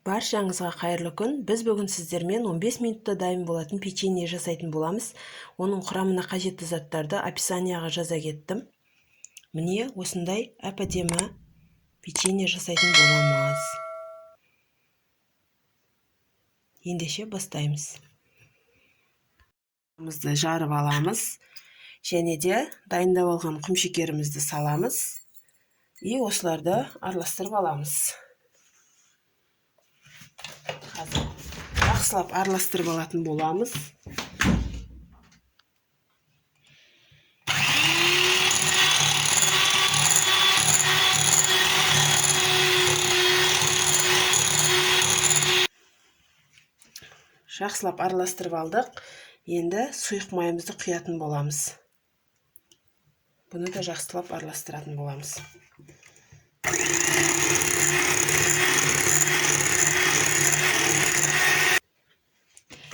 Баршаңызға қайырлы күн. Біз бүгін сіздермен 15 минутта дайын болатын печенье жасайтын боламыз. Оның құрамына қажетті заттарды описанияға жаза кеттім. Міне осындай әп-әдемі печенье жасайтын боламыз. Ендеше бастаймыз. Мызды жарып аламыз. Және де дайындап алған құмшекерімізді саламыз. И осыларды араластырып аламыз. Қазір жақсылап араластырып алатын боламыз. Жақсылап араластырып алдық. Енді сұйық майымызды құятын боламыз. Бұны да жақсылап араластыратын боламыз.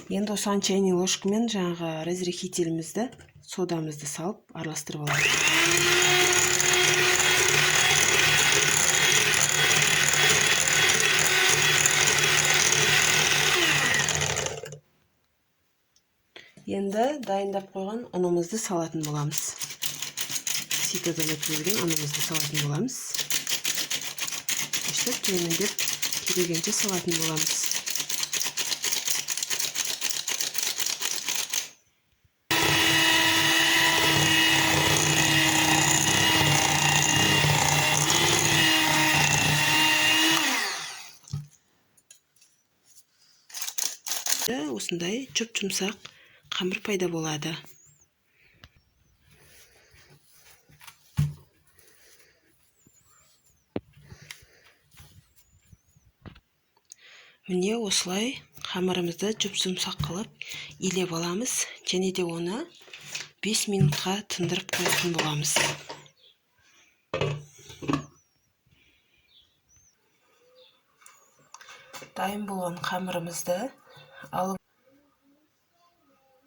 Енді осыған чайный ложкамен жаңағы разрыхителімізді, содамызды салып араластырып аламыз. Енді дайындап қойған ұнымызды салатын боламыз. Ситодан өткізілген ұнымызды салатын боламыз. Өстіп төмендеп кебегенше салатын боламыз. Осындай жұп-жұмсақ қамыр пайда болады. Міне осылай қамырымызды жұп-жұмсақ қылып илеп аламыз, және де оны 5 минутқа тындырып қоятын боламыз. Дайын болған қамырымызды алып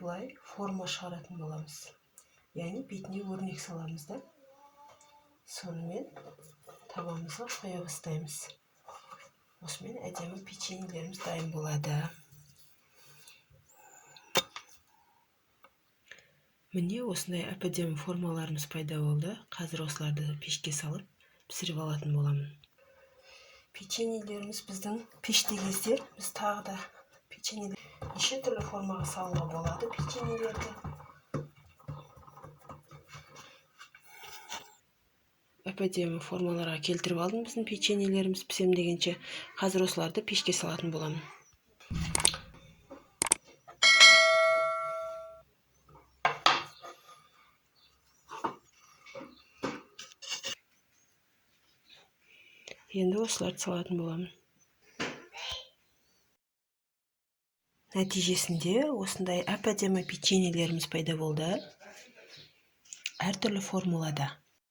былай форма шығаратын боламыз. Яғни бетіне өрнек саламыз да, сонымен табамызға қоя бастаймыз. Осымен әдемі печеньелеріміз дайын болады. Міне осындай әп-әдемі формаларымыз пайда болды. Қазір осыларды пешке салып пісіріп алатын боламын. Печеньелеріміз біздің пеште кезде біз тағы да печенье неше түрлі формаға салуға болады печеньелерді. Әп-әдемі формаларға келтіріп алдым біздің печеньелеріміз пісем дегенше. Қазір осыларды пешке салатын боламын. Енді осыларды салатын боламын. Нәтижесінде осындай әп-әдемі печеньелеріміз пайда болды. Әртүрлі формулада.